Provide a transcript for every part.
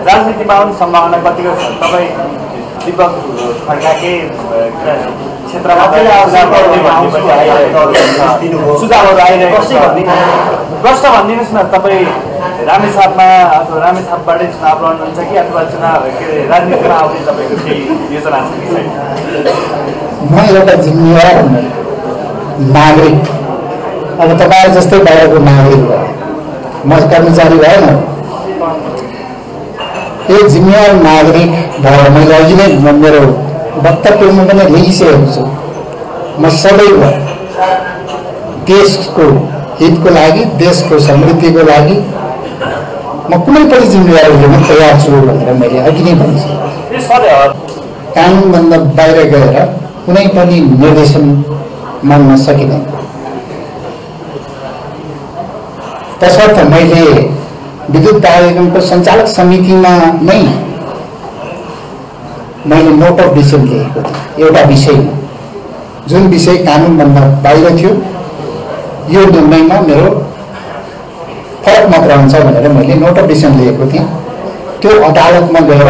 राजनीतिमा आउने सम्भावना कतिको छ? तपाईँ दीपक खड्काकै क्षेत्रमा सुझावहरू आइरहेको छ। प्रश्न भनिदिनुहोस् न, तपाईँ रामेछापमा अथवा रामेछापबाटै चुनाव लड्नुहुन्छ कि अथवा चुनाव के अरे राजनीतिमा आउने तपाईँको केही योजना छ कि छैन? म एउटा जिम्मेवार नागरिक, अब तपाईँ जस्तै बाहिरको नागरिक भयो, म कर्मचारी भएन। एक जिम्मेवार नागरिक भएर मैले अघि नै मेरो वक्तव्यमा पनि लेखिसकेको छु। म सदैव देशको हितको लागि, देशको समृद्धिको लागि म कुनै पनि जिम्मेवारी लिन तयार छु भनेर मैले अघि नै भनिसकेको। कानुनभन्दा बाहिर गएर कुनै पनि निर्देशन मान्न सकिँदैन। तसर्थ मैले विद्युत प्राधिकरणको सञ्चालक समितिमा नै मैले नोट अफ डिसिजन लिएको थिएँ एउटा विषयमा, जुन विषय कानुनभन्दा बाहिर थियो। यो निर्णयमा मेरो फरक मत रहन्छ भनेर मैले नोट अफ डिसिजन लिएको थिएँ। त्यो अदालतमा गएर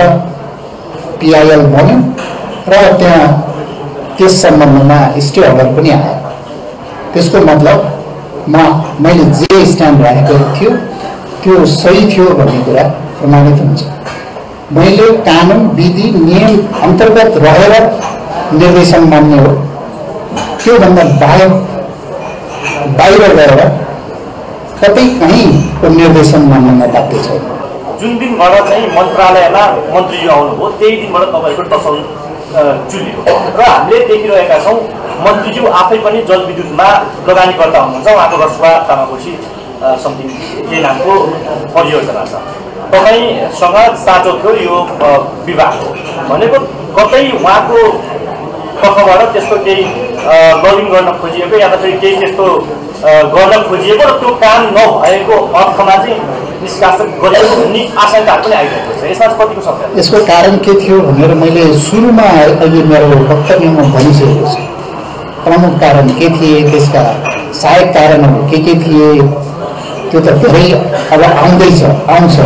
पिआइएल बन्यो र त्यहाँ त्यस सम्बन्धमा स्टे अर्डर पनि आयो। त्यसको मतलब मैले जे स्ट्यान्ड राखेको थियो त्यो सही थियो भन्ने कुरा प्रमाणित हुन्छ। मैले कानुन विधि नियम अन्तर्गत रहेर निर्देशन मान्ने हो। त्योभन्दा बाहिर गएर कतै कहीँको निर्देशन मान्न म बाध्य छैन। जुन दिनबाट चाहिँ मन्त्रालयमा मन्त्रीज्यू आउनुभयो त्यही दिनबाट तपाईँको टसल चुल्यो र हामीले देखिरहेका छौँ मन्त्रीज्यू आफै पनि जलविद्युतमा लगानीकर्ता हुनुहुन्छ। उहाँको रसुवा तामाकोशी समथिङ के नामको परियोजना छ। तपाईँसँग साँचो थियो यो विभाग भनेको कतै उहाँको पक्षबाट त्यस्तो केही लबिङ गर्न खोजिएको या त फेरि केही त्यस्तो गर्न खोजिएको र त्यो काम नभएको अर्थमा चाहिँ निष्कासन गरिएको भन्ने आशंकाहरू पनि आइरहेको छ। यसमा कतिको सत्य? यसको कारण के थियो भनेर मैले सुरुमा अहिले मेरो वक्तव्यमा भनिसकेको छु। प्रमुख कारण के थिए, त्यसका सहायक कारणहरू के थिए, त्यो त धेरै अब आउँछ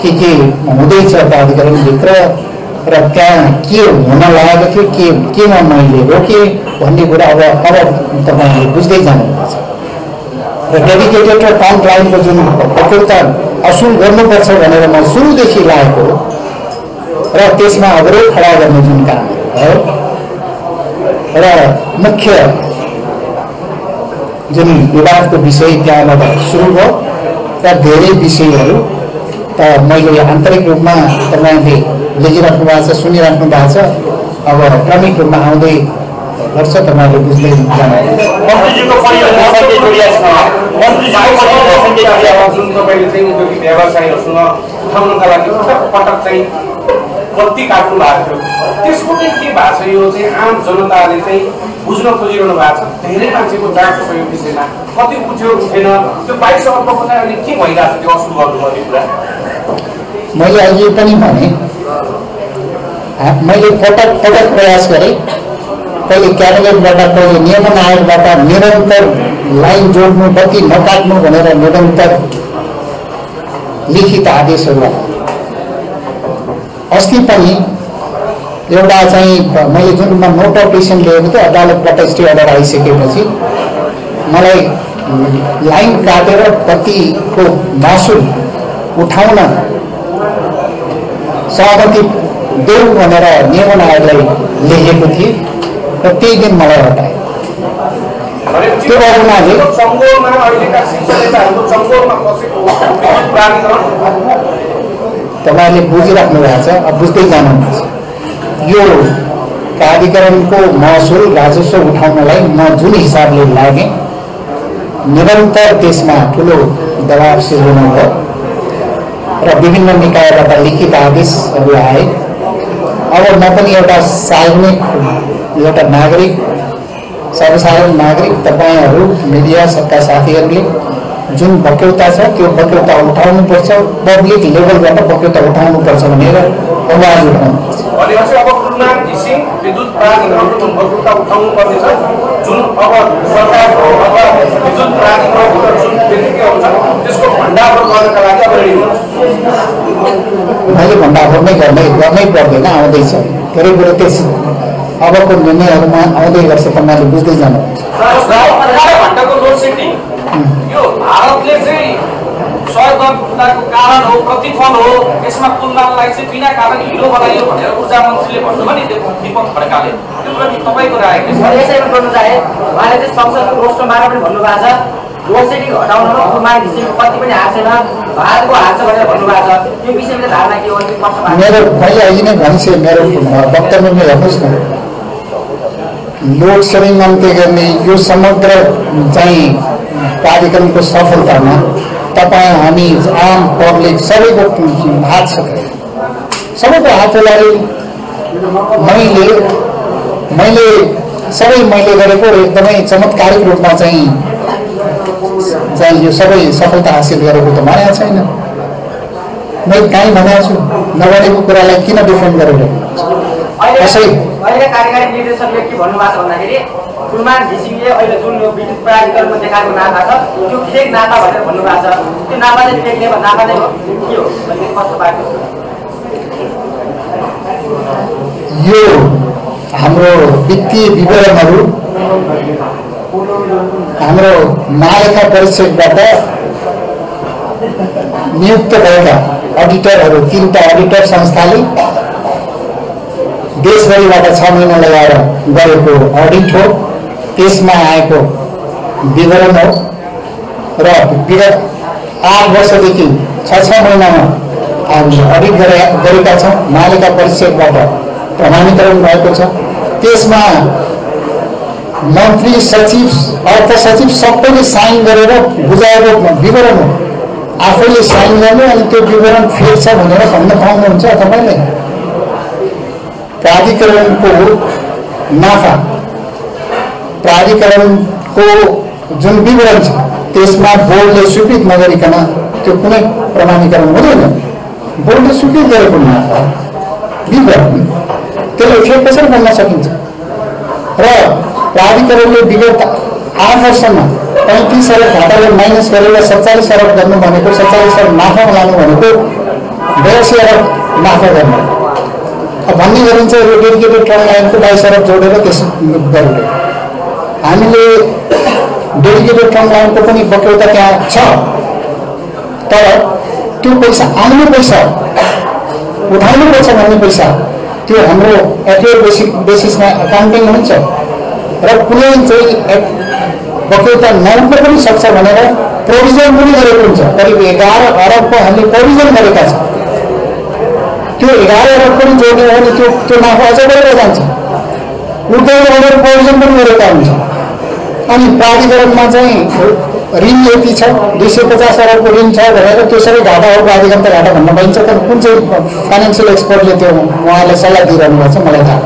के हुँदैछ प्राधिकरणभित्र र त्यहाँ के हुन लागेको थियो, केमा मैले रोकेँ भन्ने कुरा अब तपाईँहरूले बुझ्दै जानुहुनेछ। र डेडिकेटेड र टर्न लाइनको जुन प्रकृता असुल गर्नुपर्छ भनेर म सुरुदेखि लागेको र त्यसमा अवरोध खडा गर्ने जुन कामहरू भयो र मुख्य जुन विवादको विषय त्यहाँबाट सुरु भयो र धेरै विषयहरू त मैले आन्तरिक रूपमा तपाईँले लेखिराख्नु भएको छ, सुनिराख्नु भएको छ। अब क्रमिक रूपमा आउँदै गर्छ, तपाईँहरूले बुझ्दै जानुहुन्छ। व्यवसायीहरूसँग उठाउनका लागि पटक चाहिँ बत्ती काट्नु भएको थियो, त्यसको चाहिँ के भएको छ? यो चाहिँ आम जनताले चाहिँ बुझ्न खोजिरहनु भएको छ। धेरै मान्छेको जाँच छ यो विषयमा, कति उठ्यो उठेन, त्यो 22 अर्बको चाहिँ अहिले के भइरहेको छ त्यो असुल गर्नुपर्ने कुरा? मैले अघि पनि भने, मैले पटक प्रयास गरेँ। कहिले क्याबिनेटबाट, कहिले नियमन आयोगबाट निरन्तर लाइन जोड्नु, बत्ती नकाट्नु भनेर निरन्तर लिखित आदेशहरू आए। अस्ति पनि एउटा चाहिँ मैले जुन नोट अफ डिसिजन लिएको थिएँ, अदालतबाट स्टे अर्डर आइसकेपछि मलाई लाइन काटेर बत्तीको महसुल उठाउन सहमति देऊ भनेर नियमन आयोगलाई लेखेको थिएँ र त्यही दिन मलाई हटाए। त्यो हुनाले तपाईँले बुझिराख्नु भएको छ, अब बुझ्दै जानुहुन्छ। यो प्राधिकरणको महसुल राजस्व उठाउनलाई म जुन हिसाबले लागेँ, निरन्तर त्यसमा ठुलो दबाब सिर्जना भयो र विभिन्न निकायबाट लिखित आदेशहरू आए। अब म पनि एउटा सार्वजनिक, एउटा नागरिक, सर्वसाधारण नागरिक, तपाईँहरू मिडिया सबका साथीहरूले जुन बक्यौता छ त्यो बक्यौता उठाउनुपर्छ, पब्लिक लेभलबाट बक्यौता उठाउनुपर्छ भनेर आवाज उठाउनुपर्छ। भनेपछि अब पूर्ण घिसिङ विद्युत प्राधिकरणको जुन बक्यौता उठाउनु पर्नेछ, जुन अब सरकारको अब विद्युत प्राधिकरणको जुन व्यक्तिहरू छ त्यसको भण्डारण गर्नका लागि मैले भण्डाफोर नै गर्नै पर्दैन आउँदैछ धेरै कुरो त्यस अबको निर्णयहरूमा आउँदै गर्छ तपाईँले बुझ्दै जानुहुन्छ। यो भारतले चाहिँ सहयोगको कारण हो, प्रतिफल हो, यसमा तुलनालाई चाहिँ बिना कारण हिरो बनाइयो भनेर ऊर्जा मन्त्रीले भन्नुभयो नि दीपक खड्काले। त्यो प्रति तपाईँको राय के छ? यसैमा गर्नु चाहे उहाँले चाहिँ संसदको रोस्टरबाट पनि भन्नुभएको छ लोड सेडिङ हटाउनमा कुमार घिसिङको कति पनि हात छैन, भारतको हात छ भनेर भन्नुभएको छ। त्यो विषयमा धारणा के हो? मेरो मैले अहिले नै भनिसकेँ, मेरो वक्तव्यमा हेर्नुहोस् न, लोड सेडिङ अन्त्य गर्ने यो समग्र चाहिँ कार्यक्रमको सफलतामा तपाईँ हामी आम पब्लिक सबैको हात छ। सबैको हात होला। मैले गरेको एकदमै चमत्कारिक रूपमा चाहिँ यो सबै सफलता हासिल गरेको त भनेको छैन। मैले कहीँ भनेको छु, नगरेको कुरालाई किन डिफेन्ड गरेर अहिले कार्यकारी निर्देशकले के भन्नुभएको छ भन्दाखेरि कुमार घिसिङले अहिले जुन यो विद्युत प्राधिकरणमा देखाएको नाता छ त्यो फेक नाता भनेर भन्नुभएको छ। त्यो नाता चाहिँ फेक नाता चाहिँ के हो भन्ने कस्तो पाएको छ? यो हाम्रो वित्तीय विवरणहरू हाम्रो महालेखा परीक्षकबाट नियुक्त भएका अडिटरहरू 3टा अडिटर संस्थाले देशभरिबाट 6 महिना लगाएर गरेको अडिट हो। त्यसमा आएको विवरण हो र विगत 8 वर्षदेखि 6 महिनामा हामीले अडिट गरेका छौँ। महालेखा परीक्षकबाट प्रमाणीकरण भएको छ। त्यसमा मन्त्री, सचिव, अर्थ सचिव सबैले साइन गरेर बुझाएको विवरण हो। आफैले साइन गर्ने अनि त्यो विवरण फेक छ भनेर भन्न पाउनुहुन्छ तपाईँले? प्राधिकरणको नाफा, प्राधिकरणको जुन विवरण छ त्यसमा बोर्डले स्वीकृत नगरिकन त्यो कुनै प्रमाणीकरण हुँदैन। बोर्डले स्वीकृत गरेको नाफा विवरण त्यसले फेक कसरी बन्न सकिन्छ? र प्राधिकरणले विगत 8 वर्षमा 35 अरब घाटाले माइनस गरेर 47 अरब गर्नु भनेको, 47 अरब नाफा लानु भनेको 82 अरब नाफा गर्नु भन्ने गरिन्छ। यो डेडिकेटेड ट्रेन लाइनको 22 अरब जोडेर त्यस गरेर हामीले डेडिकेटेड ट्रेन लाइनको पनि बक्यौता त्यहाँ छ। तर त्यो पैसा आउने पैसा उठाउनुपर्छ भन्ने पैसा त्यो हाम्रो एक्युरेट बेसिसमा एकाउन्टिङ हुन्छ र कुनै चाहिँ बक्यौता नउठ्न पनि सक्छ भनेर प्रोभिजन पनि गरेको हुन्छ। करिब 11 अरबको हामीले प्रोभिजन गरेका छौँ। त्यो 11 अरब पनि जोड्ने हो भने त्यो नाफा अझ बढेर जान्छ। उठ्दैन भनेर प्रोभिजन पनि गरेका हुन्छ। अनि प्राधिकरणमा चाहिँ ऋण यति छ, 250 अरबको ऋण छ भनेर त्यो सबै घाटा हो, प्राधिकरण त घाटा भन्न पाइन्छ। तर कुन चाहिँ फाइनेन्सियल एक्सपर्टले त्यो उहाँले सल्लाह दिइरहनु भएको छ मलाई थाहा।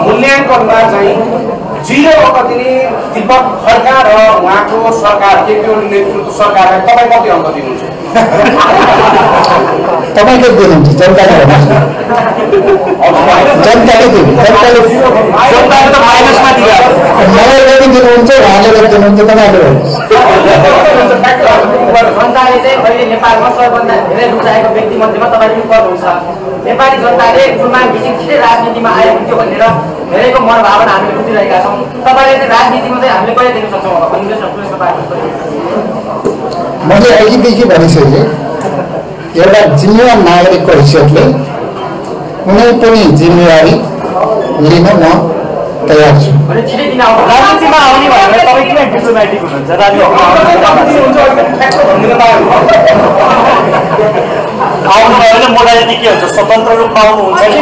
मूल्याङ्कनमा चाहिँ 0 अङ्क दिने दीपक खड्का र उहाँको सरकार केपीओ नेतृत्व सरकारलाई तपाईँ कति अङ्क दिनुहुन्छ? तपाईँ के दिनुहुन्छ? जनताले भन्नुहोस्। जनताले त माइनसमा दिइरहेको मलाई कति दिनुहुन्छ, उहाँले कति दिनुहुन्छ, तपाईँले जनताले चाहिँ अहिले नेपालमा सबैभन्दा धेरै रुचाएको व्यक्ति मध्येमा तपाईँ पनि पर्नुहुन्छ। नेपाली जनताले कुमार घिसिङ छिटै राजनीतिमा आयो हुन्थ्यो भनेर धेरैको मनोभावना हामीले बुझिरहेका छौँ। तपाईँले चाहिँ राजनीतिमा चाहिँ हामीले कहिले देख्न सक्छौँ होला भन्नुहोस् न? मैले अघिदेखि भनिसकेँ, एउटा जिम्मेवार नागरिकको हैसियतले कुनै पनि जिम्मेवारी लिन म तयार छु। राजनीतिमा आउने भनेर तपाईँ किन डिप्लोमेटिक हुनुहुन्छ? आउनुभयो भने मोडालिटी के हुन्छ? स्वतन्त्र रूपमा आउनुहुन्छ कि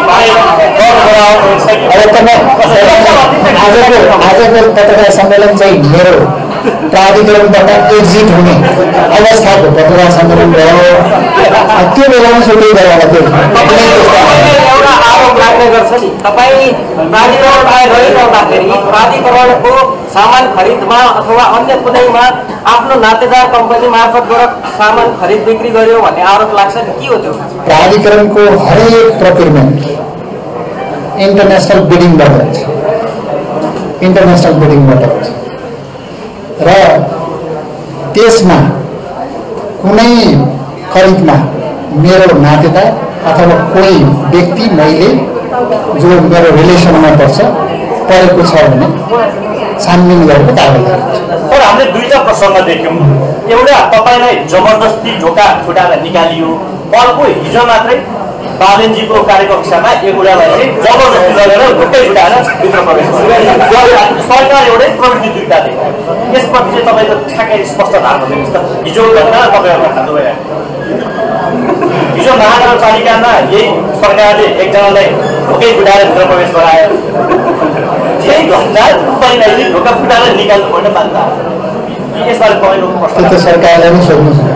आउनुहुन्छ कि? अब तपाईँ आजको पत्रकार सम्मेलन चाहिँ मेरो प्राधिकरणबाट एक्जिट हुने अवस्थाको पत्रकार सम्मेलन भयो। त्यो बेलामा छुट्टै गएर त्यो एउटा आरोप लाग्ने गर्छ नि, तपाईँ प्राधिकरणमा रहिरहँदाखेरि प्राधिकरणको सामान खरिदमा अथवा अन्य कुनैमा आफ्नो नातेदार कम्पनी मार्फतबाट सामान खरिद बिक्री गर्यो भन्ने आरोप लाग्छ नि, के हो त्यो? प्राधिकरणको हरेक प्रोक्युरमेन्ट इन्टरनेसनल बिडिङबाट हुन्छ, र त्यसमा खरिदमा मेरो नातेदार अथवा कोही व्यक्ति मैले जो मेरो रिलेसनमा परेको छ भने छानबिन गरेर कारवाही गर्नुहुन्छ। तर हामीले दुईटा प्रसङ्ग देख्यौँ। एउटा तपाईँलाई जबरजस्ती ढोका फुटाएर निकालियो, अर्को हिजो मात्रै बालेनजीको कार्यकक्षामा एउटालाई चाहिँ जबरजस्ती गरेर ढोकै फुटाएर भित्र प्रवेश गर्यो। सरकार एउटै प्रवृत्ति दुईटा देखायो। यसप्रति चाहिँ तपाईँको ठ्याक्कै स्पष्ट धारणा दिनुहोस् त। हिजो घटना तपाईँहरूको खाँदो भइरहेको हिजो महानगरपालिकामा यही सरकारले एकजनालाई ढोकै फुटाएर भित्र प्रवेश गरायो। यही घटना तपाईँलाई ढोका फुटाएर निकाल्नु पर्ने बाध्य। यसबारे तपाईँको त्यो त सरकारलाई नै सोध्नुहोस् न।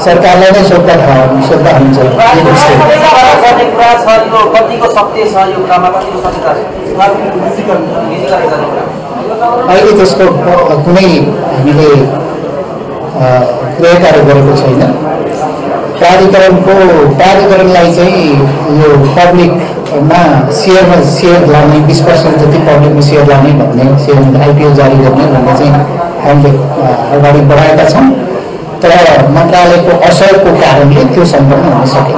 सरकारलाई नै सोद्धा हुन्छ। कतिको सत्य छ यो कुरामा, कतिको सत्यता छ? अहिले त्यसको कुनै हामीले प्रयोगहरू गरेको छैन। प्राधिकरणलाई चाहिँ यो पब्लिकमा सेयर लाउने 20% जति पब्लिकमा सेयर लाउने भन्ने आइपिओ जारी गर्ने भन्ने चाहिँ हामीले अगाडि बढाएका छौँ। तर मन्त्रालयको असरको कारणले त्यो सम्पन्न हुन सकेन।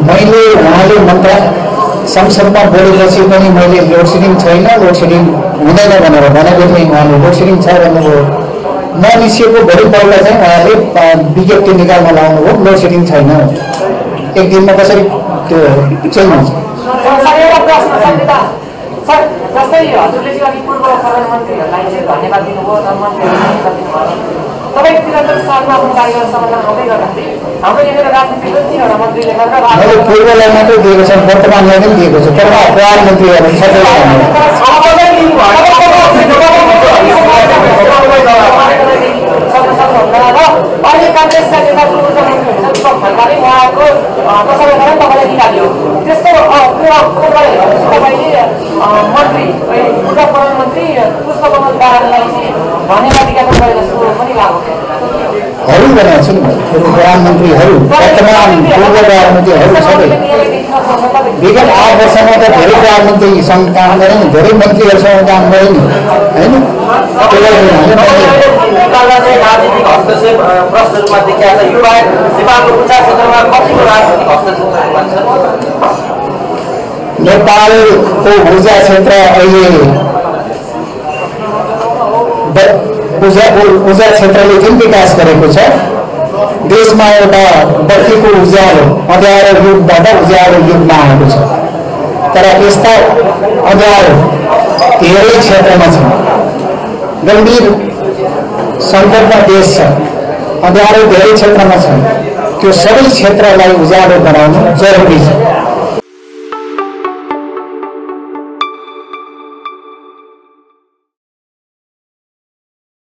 मैले उहाँले संसदमा बोलेपछि पनि मैले लोडसेडिङ छैन, लोडसेडिङ हुँदैन भनेर भनेको थिएँ। उहाँले लोडसेडिङ छ भन्नुभयो। नमिसिएको भोलिपल्ट चाहिँ उहाँले विज्ञप्ति निकाल्न लाउनुभयो लोडसेडिङ छैन। एक दिनमा कसरी त्यो चेन्ज हुन्छ? जस्तै हजुरले चाहिँ अघि पूर्व प्रधानमन्त्रीहरूलाई चाहिँ धन्यवाद दिनुभयो, तपाईँ निरन्तर साथमा आफ्नो कार्यक्रम समाधान आउँदै गर्दाखेरि हाम्रो यहाँनिर राजनीतिको 3वटा मन्त्रीले गर्दा मैले पूर्वलाई मात्रै दिएको छ, वर्तमानलाई पनि दिएको छु। प्रधानमन्त्रीहरू सबै अहिले काङ्ग्रेसका नेता खड्काले उहाँको कसैले गरेर तपाईँलाई निकाल्यो। त्यस्तो तपाईँले मन्त्री पूर्व प्रधानमन्त्री पुष्पकमल दाहाललाई चाहिँ धन्यवाद ज्ञापन गरे जस्तो पनि लाग्यो। भनेको छु नि, प्रधानमन्त्रीहरू वर्तमान पूर्व प्रधानमन्त्रीहरू सबै विगत 8 वर्षमा त धेरै प्रधानमन्त्रीसँग काम गरेँ, धेरै मन्त्रीहरूसँग काम गरेँ नि, होइन? राजनीतिक हस्तक्षेप प्रश्न रूपमा देखिएको छ। यो बाहेक नेपालको ऊर्जा क्षेत्रमा कतिको राजनीतिक हस्तक्षेप नेपालको ऊर्जा क्षेत्र अहिले ऊर्जा क्षेत्रले जुन विकास गरेको छ, देशमा एउटा बत्तीको उज्यालो अँध्यारो युगबाट उज्यालो युगमा आएको छ। तर यस्ता अँध्यारो धेरै क्षेत्रमा छ। गम्भीर सङ्कटमा देश छ, अँध्यारो धेरै क्षेत्रमा छ। त्यो सबै क्षेत्रलाई उज्यालो बनाउनु जरुरी छ।